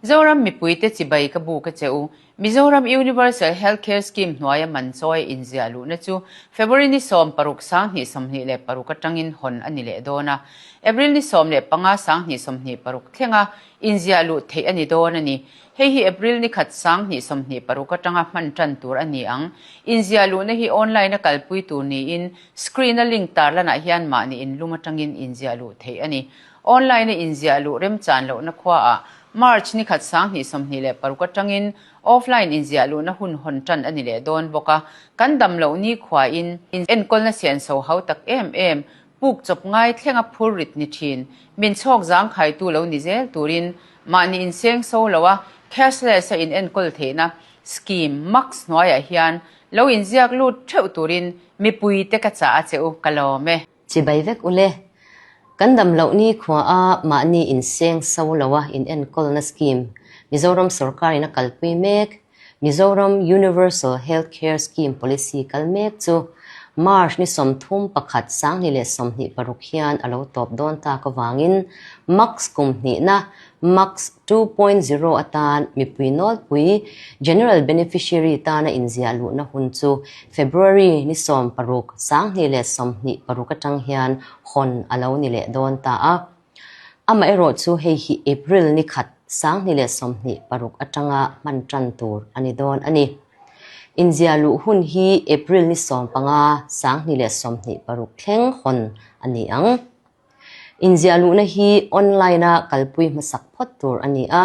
Zoram mipuite chibai ka buk a che u. Mizoram Universal Health Care Scheme hnuaia man chawi inziah luhna chu February ni 16 2026 atangin hawn a ni leh dawn a. April ni 15 2026 thlenga inziah luh theih a ni dawn a ni. Hei hi April ni khat 2026 atanga hman tan tur a ni ang. Inziah luhna hi online a kalpui tur niin screen a link tarlanah hian mahni inlum atangin inziah luh theih a ni. Online a inziah luh remchan lohna khuaah March ni khat 2026 atangin offline inziah luhna hun hawn tan a ni leh dawn bawk a. Kan dam loh nikhuain enkawlna sianso hau tak em em puk chawp ngai thlenga phur rit ni thin, min chhawk zangkhaitu lo ni zel turin mahni inseng so lo a cashless a inenkawl theihna scheme max hnuaiah hian lo inziak lut theuh turin mipuite ka chah a che u, ka lawm e. Chibai vek ule. Kan dam loh ni khua a mahni inseng so lo a inenkawlna scheme Mizoram sorkarin a kalpui mek. Mizoram Universal Health Care Scheme Policy kal mek chu March ni 31 2026 hian a lo tawp dawn tak avangin MACS kum hnihna MACS 2.0 atan mipui nawlpui General Beneficiary tana inziah luhna hun chu February ni 16 2026 atang hian hawn a lo ni leh dawn ta a. Amaherawh chu hei hi April ni khat 2026 atanga hman tan tur a ni dawn a ni. Inziah luh hun hi April ni 15 2026 thleng hawn a ni ang. Inziah luhna hi online-a kalpui hmasak phawt tur a ni a,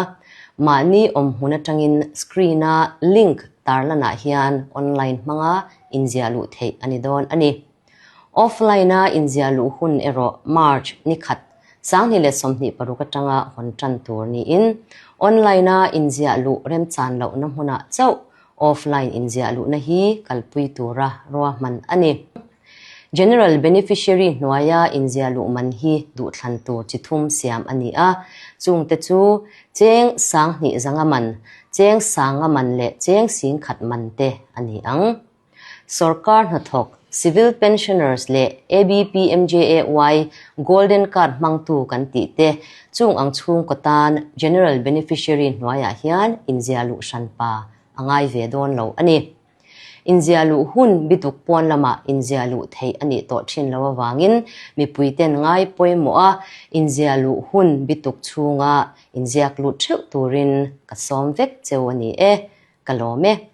mahni awm hmun atangin screen-a link tarlanah hian online hmanga inziah luh theih a ni dawn a ni. Offline-a inziah luh hun erawh March ni khat 2026 atanga hawn tan tur niin, online-a inziah luh remchan lohna hmunah chauh offline inziah luhna hi kalpui tura ruahman a ni. General Beneficiary hnuaia inziah luh man hi duhthlan tur chi thum siam a ni a, chungte chu cheng 2000 zanga man, cheng 5000 man leh cheng 10,000 man te a ni ang. Sorkar hnathawk, Civil Pensioners leh ABPMJAY Golden Card hmangtu kan tih te chung ang chhungkaw tan General Beneficiary hnuaiah hian inziah luh hranpa a ngai ve dawn lo a ni. Inziah luh hun bituk pawn lamah inziah luh theih a nih tawh thin lo avangin mipuiten ngai pawimawh a inziah luh hun bituk chhunga inziak lut theuh turin ka sawm vek cheu a ni e. Ka lawm e.